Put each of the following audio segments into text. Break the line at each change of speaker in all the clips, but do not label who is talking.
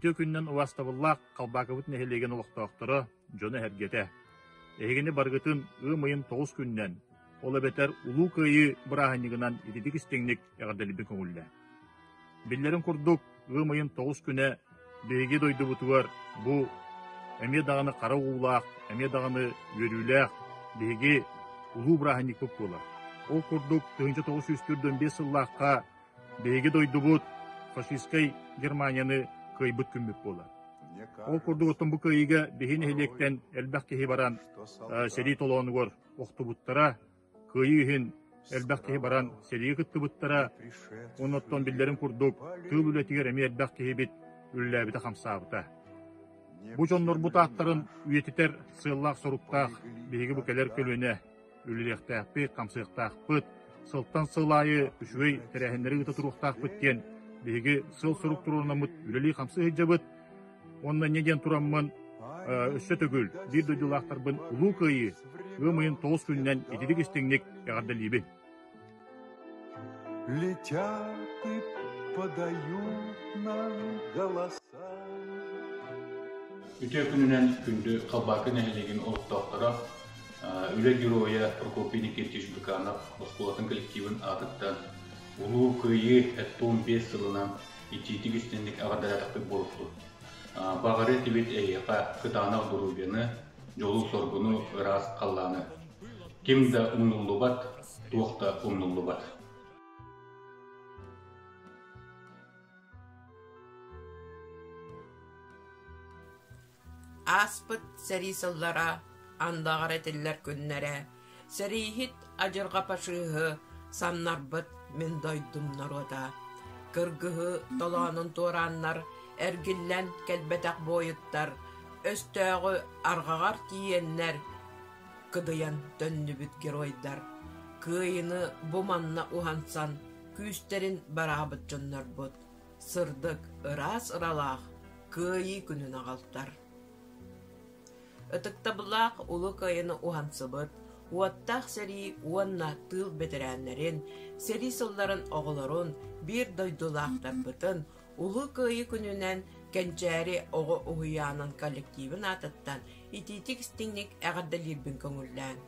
Үтүө күнүнэн убаастабыллаах Халбаакыбыт нэһилиэгин олохтоохторо, дьоно-сэргэтэ! Эһигини барыгытын ыам ыйын тоҕус күнүнэн, ол эбэтэр Улуу Кыайыы бырааһынньыгынан ититик истиҥник эҕэрдэлиирбин көҥүллээ. Биллэрин курдук, ыам ыйын тоҕус күнэ биһиги дойдубутугар бу эмиэ даҕаны хара уулаах, эмиэ даҕаны үөрүүлээх биһиги улуу бырааһынньыкпыт буолар. Ол курдук, 1945 сыллаахха Биһиги дойдубут фашистскай Германияны кыайбыт күммүт буолар. Ол курдук оттон бу кыайыыга биһи нэһилиэктэн элбэх киһи баран сэрии толоонугар охтубуттара, кыайыы иһин элбэх киһи баран сэриигэ кыттыбыттара. Оннуттан биллэрин курдук тыыл үлэтигэр эмиэ элбэх киһибит үлэлээбитэ-хамсаабыта. Бу дьоннорбут ааттарын үйэтитэр сыаллаах-соруктаах биһиги бу кэлэр көлүөнэ үлэлиэхтээхпит, хамсыахтаахпыт, сылтан сыл аайы үчүгэй тэрээһиннэри ыыта туруохтаахпыт диэн биһиги сыл-сорук туруорунаммыт үлэлии-хамсыы сылдьабыт. Уонна инньэ диэн тураммын өссө төгүл биир дойдулаахтарбын Улуу Кыайыы ыам ыйын тоҕус күнүнэн ититик истиҥник эҕэрдэлиибин.
Летят и подают нам голоса.
Үтүө күнүнэн күндү Халбаакы нэһилиэгин олохтоохторо, Үлэ геройа Прокопий Никитич Быканов оскуолатын коллективын аатыттан Улуу Кыайыы 75 сылынан итиитик истинник эҕэрдэлээтэхпит буолуохтун. Баҕарыа этибит эһиэхэ кытаанах доруобуйаны, дьолу-соргуну, ыраас халлааны. Ким да умнуллубат, туох да умнуллубат.
Ааспыт сэрии сыллара, андаҕар этиллэр күннэрэ, сэрииһит адьырҕа фашиһы самнарбыт мин дойдум норуота. Кыргыһы толоонун туорааннар, эргиллэн кэлбэтэх буойуттар, өстөөҕү арҕаҕар тиийэннэр, кыдыйан төннүбүт геройдар, кыайыыны бу манна уһансан, күүстэрин бараабыт дьоннорбут. Сырдык, ыраас ыралаах Кыайыы күнүн аҕалтар. Ытыктабыллаах Улуу Кыайыыны уһансыбыт, уоттаах сэрии уонна тыыл бэтэрээннэрин, сэрии сылларын оҕолорун, биир дойдулаахтарбытын Улуу Кыайыы күнүнэн Кэнчээри оҕо уһуйаанын коллективын аатыттан итиитик-истиҥник эҕэрдэлиирбин көҥүллээҥ.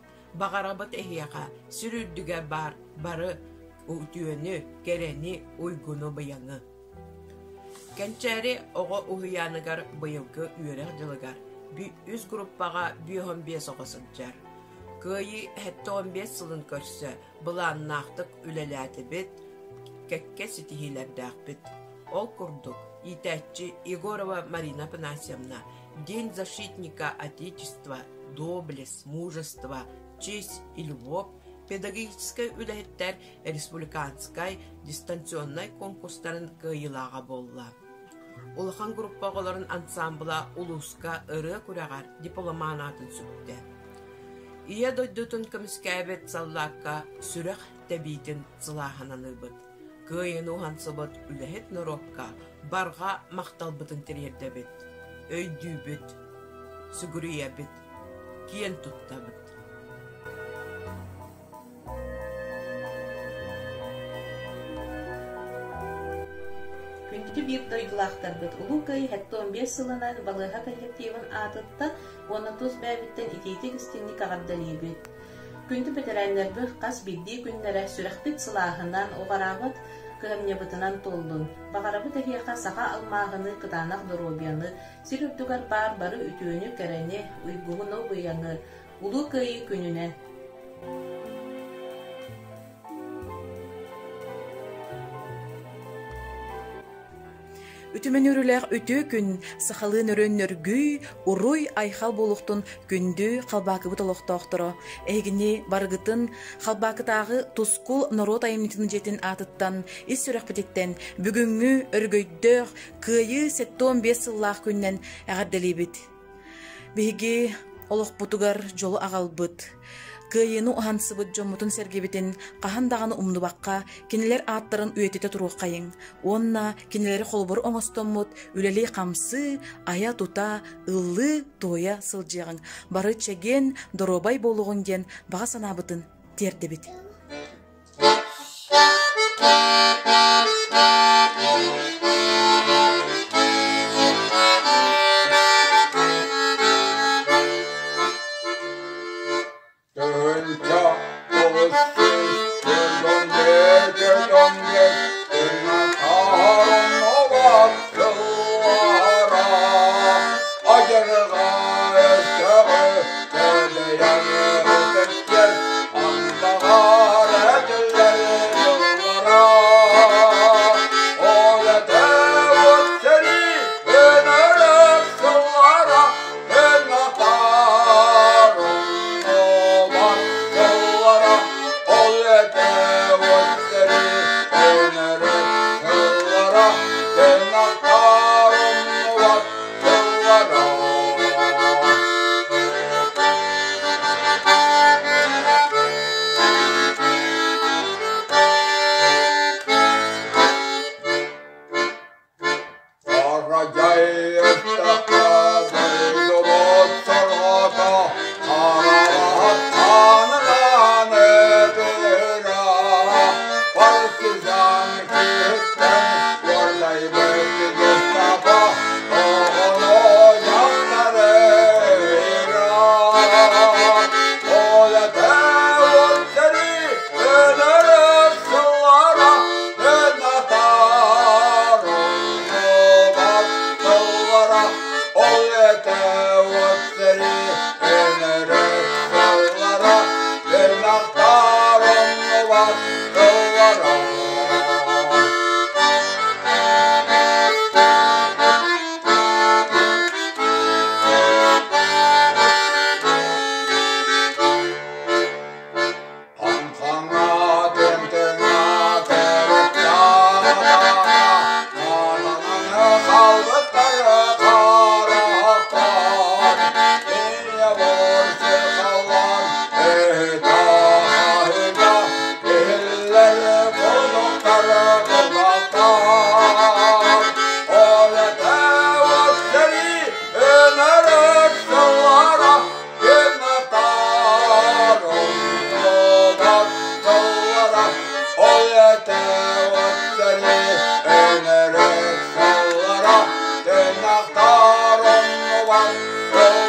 Баҕарабыт эһиэхэ сүр үрдүгэр баар бары үтүөнү, кэрэни, уйгуну-быйаҥы. Кэнчээри оҕо уһуйааныгар быйылгы үөрэх дьылыгар үс группаҕа 55 оҕо сылдьар. Кыайыы 75 сылын көрсө былааннаахтык үлэлээтибит, кэккэ ситиһиилэрдээхпит. Ол курдук, иитээччи Егорова Марина Афанасьевна День защитника Отечества, доблесть, мужество, честь и любовь педагогическай үлэһиттэр республиканскай дистанционнай конкурстарын кыайыылааҕа буолла. Улахан группа оҕолорун ансаамбыла улууска ырыа күрэҕэр дипломан аатын сүктэ. Ийэ дойдутун көмүскээбит саллаакка сүрэх тэбиитин сылааһынаныыбыт. Кыайыыны уһансыбыт үлэһит норуокка барҕа махталбытын тириэрдэбит, өйдүүбүт, сүгүрүйэбит, киэн туттабыт.
Күндү биир дойдулаахтарбыт Улуу Кыайыы 75 сылынан балыыһа коллективын аатыттан уонна тус бэйэбиттэн итиитик-истиҥник эҕэрдэлиибит. Күндү бэтэрээннэрбит хас биирдии күннэрэ сүрэхпит сылааһынан, уҕараабат кыһамньыбытынан туоллун. Баҕарабыт эһиэхэ саха алмааһыныы кытаанах доруобуйаны, сир үрдүгэр баар бары үтүөнү, кэрэни, уйгуну-быйаҥы, Улуу Кыайыы күнүнэн!
Үтүмэн үөрүүлээх үтүө күн сахалыы нөрүөн нөргүй, уруй айхал буолуохтун күндү Халбаакыбыт олохтоохторо эһигини барыгытын Халбаакытааҕы Тускул норуот айымньытын дьиэтин аатыттан ис сүрэхпититтэн бүгүҥҥү өрөгөйдөөх Кыайыы 75 сыллаах күнүнэн эҕэрдэлиибит. Биһиги олохпутугар дьолу аҕалбыт, кыайыыны уһансыбыт дьоммутун-сэргэбитин хаһан даҕаны умнубакка кинилэр ааттарын үйэтитэ туруоххайыҥ уонна кинилэри холобур оҥостоммут үлэлии-хамсыы, айа-тута, ыллыы-туойа сылдьыаҕыҥ, бары чэгиэн, доруобай буолуоҕуҥ диэн баҕа санаабытын тиэрдэбит.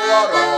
Олорор.